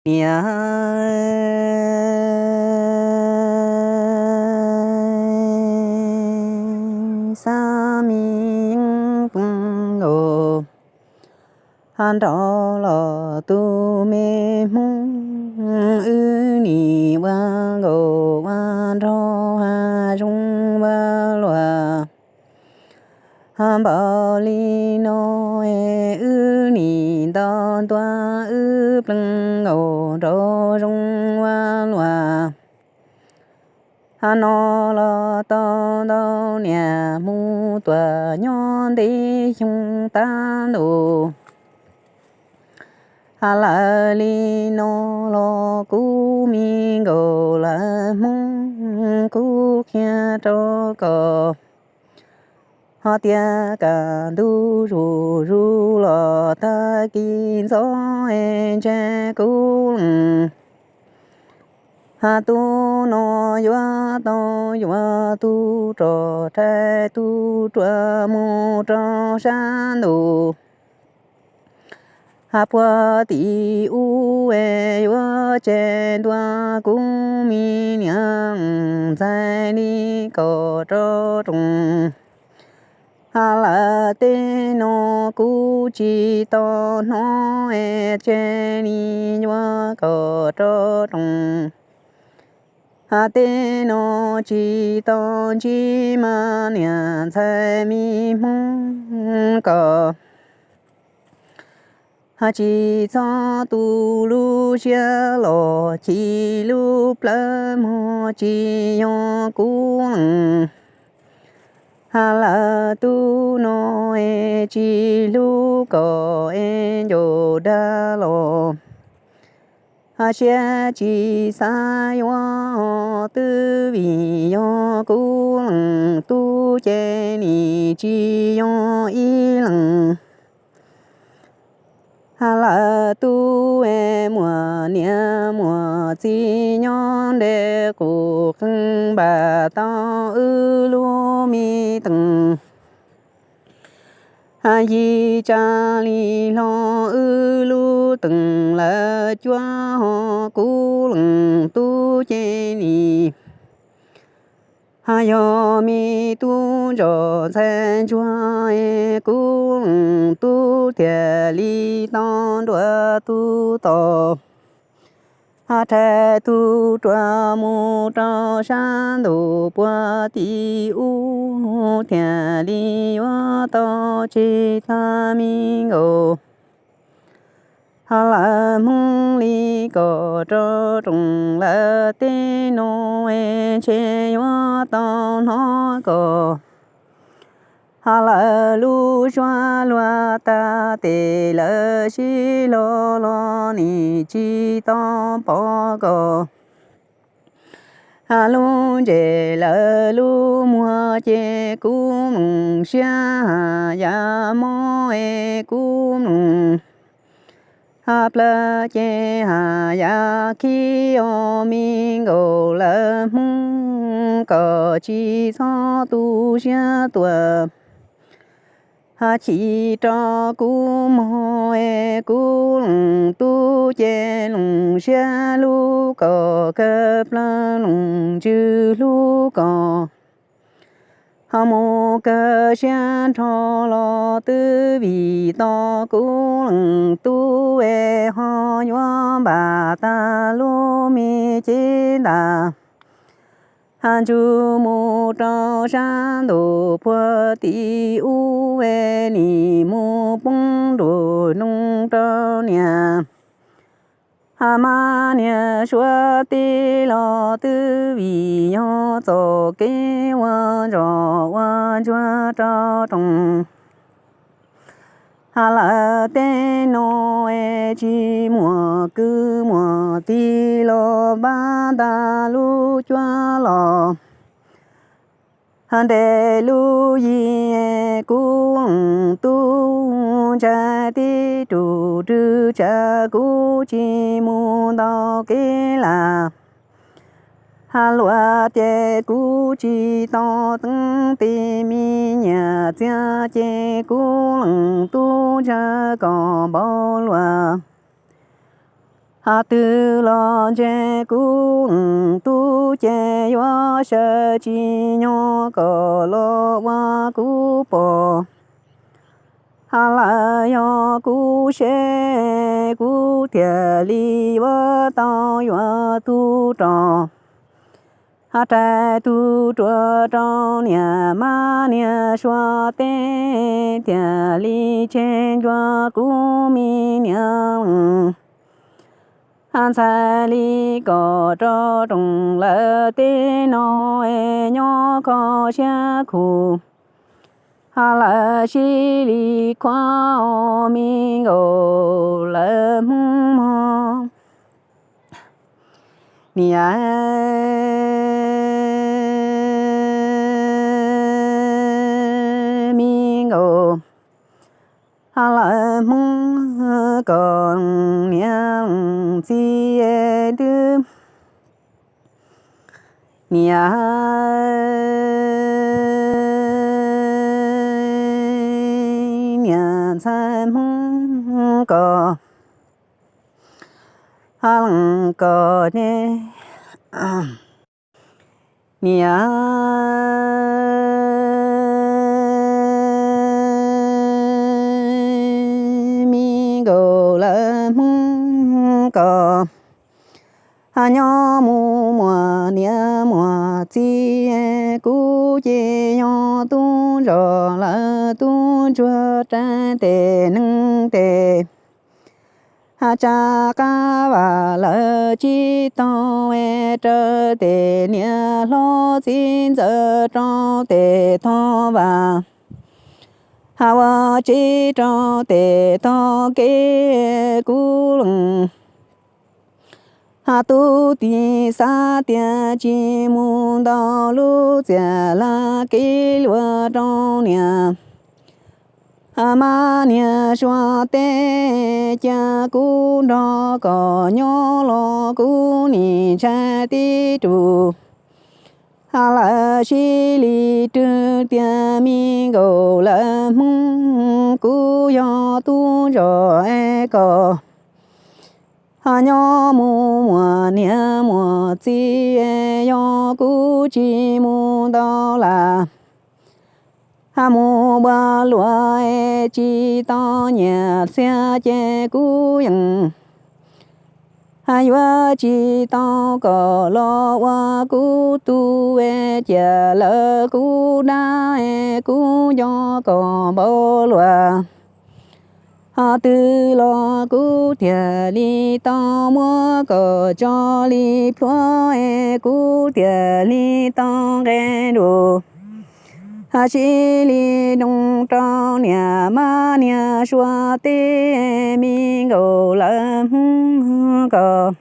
niam, xav me yeeb poob nkaus, nrov los tus me Hmoob, wb nim ua nkaus ua nraug hav zoov ua luam. Npaum li no es wb nim nto ntua wb plees nkaus nraug zoov ua luam. No los tau ntau niam mus tuam nyob ntev xyoo tab ntus. Lawm li no los kuv me nkaus lawv Hmoob, kuv qhia rau koj, ho tias kaj ntug zuj zus los tag kis ntxov es ntshai kuv lees. Tub no yuav tau yuav tub rog, rhais tub ruam mus rau sab ntuj. Puag tim ub es yuav tseg ntua kuv me niam, ntxhais li kom rov roos. Lawm tej no kuv tsis tau hnov es tseg li yuav kom rov roos. Tej no tsis tau ntsib mas niam ntxhais me Hmoob ko, tsis txhob tu lub siab los chim lub plawv mog, tsis yog kuv lees. Lawm tub no es tsis hlub kom es ncaum dag los, siab tsis xav yuav twb vim yog kuv lees, tub ces nim tsis yog ib leeg. Lawm tub es muaj niam muaj txiv nyob nte qus qees npam tau wb lub me teem. Yim tsam li hlo wb lub teem lawv cuab ho kuv lees, tub ces nim yog me tub ntsuag ntxhais ntsuag es kuv lees, tub thiaj li tau nruab tub to, rhais tub ruam mus rau sab ntuj puag tim ub, thiaj li yuav tau tseg tag me nkaus. Lawm Hmoob li kom rov roos, lawm tej no es ntshe yuav tau hnov kom lawv lub suab luag tag tes lawv sib hlo los nim tsis tau pom kom lub ntsej lawv lub muag ces kuv mloog siab haj yam mob es kuv mloog plawv ces haj yam khib os me nkaus lawm Hmoob, kom tsis txhob tu siab tuag. Chim rau kuv mog es kuv lees, tub ces loos siab hlub kom kawg plaws, loos ntsws hlub kom ho mus kawg siab nrho los twb vim tau kuv lees, tub es ho yuav npam tag lub me cev ntas. Ntsws mus rau sab ntuj puag tim ub es nim mus poob nruab nroog rau niam mas niam suav teb los twb vim yog txoj kev ua ntsuag ua ntsuag rov roos. Lawm tej no es tsis muaj kwv muaj tij los npam tag lub cuab los nres lub yig, kuv lees, tub ntshai tib rus rwg tsam kuv tsis mus ntau kev lawm. Luag ces kuv tsis tau teeb, tej me nyiaj txiag ces kuv lees, tub ntshai kom npau luag. Hos twg los ntseeg kuv tub ces yuav sawv tsis nyog kom los ua kuv pog. Hos lawm yog kuv seb kuv thiaj li yuav tau yuav tub rog. Hos rais tug ruam rau niam mab niag suav teb thiaj li tseg ncua kuv me niam. Hos ntxhais li kom rau roog lawm teb no es nyob kho siab khuv. Hos lawm sib li khuab me nkaus lawv Hmoob mog. Niam me nkaus lawv Hmoob kom niam txiv twb niam niam ntxhais Hmoob kom leej kom ne. Niam me nkaus lawv Hmoob kom nyob mus muaj niam muaj txiv, kuv ces yog tub ntsuag lawv tub ntsuag raws tes neeg tes. Hos tsa qab vam lawv tsis tau es raws tes niam hlob txiv ntxawm rau tes thoj vam. Hos ua tsev rau tes thoj kev kuv leej. Hos tub tij xav tias tsis mus ntau lub txiaj laj kev luag rau niam. Hos mab niag suav teb cia kuv nrog kom nyob los kuv nim ntshai tib rus. Hos lawv sib li rwg tias me nkaus lawv Hmoob, kuv yog tub ntsuag es kom nyob mus muaj niam muaj txiv, yog kuv tsis mus ntau lawm. Hos mus ua luaj es tsis tau nyiam txiag ces kuv yeej hos yuav tsis tau kom los ua kuv tub es cia lawv kuv dab es kuv nco kom npaum luaj. Hos twg los kuv thiaj li tau muab kom tso li plhuav es kuv thiaj li tau nqe nrus. Hos sib li nroo rau niam mab niag suav teb me nkaus lawv Hmoob kom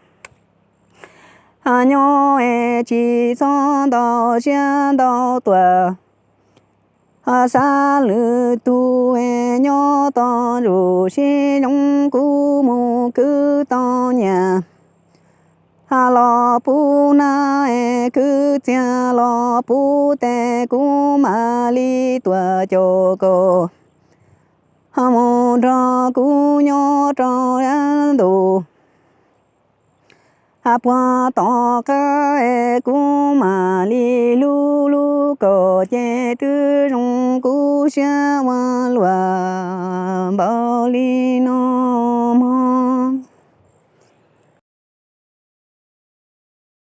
nyob es tsis txhob ntau siab ntau tuag. Hos xav lwm tus es nyob tau ntsuj sib zoo kuv mus kwv tau nyiam. Hos los pub nab es kwv txiag los pub tes kuv mam li tuaj caum kom hos mus nrog kuv nyob rau yav ntuj. Hos puag tom qab es kuv mam li hlub hlub kom ces twb zoo kuv siab ua luaj npaum li no mog.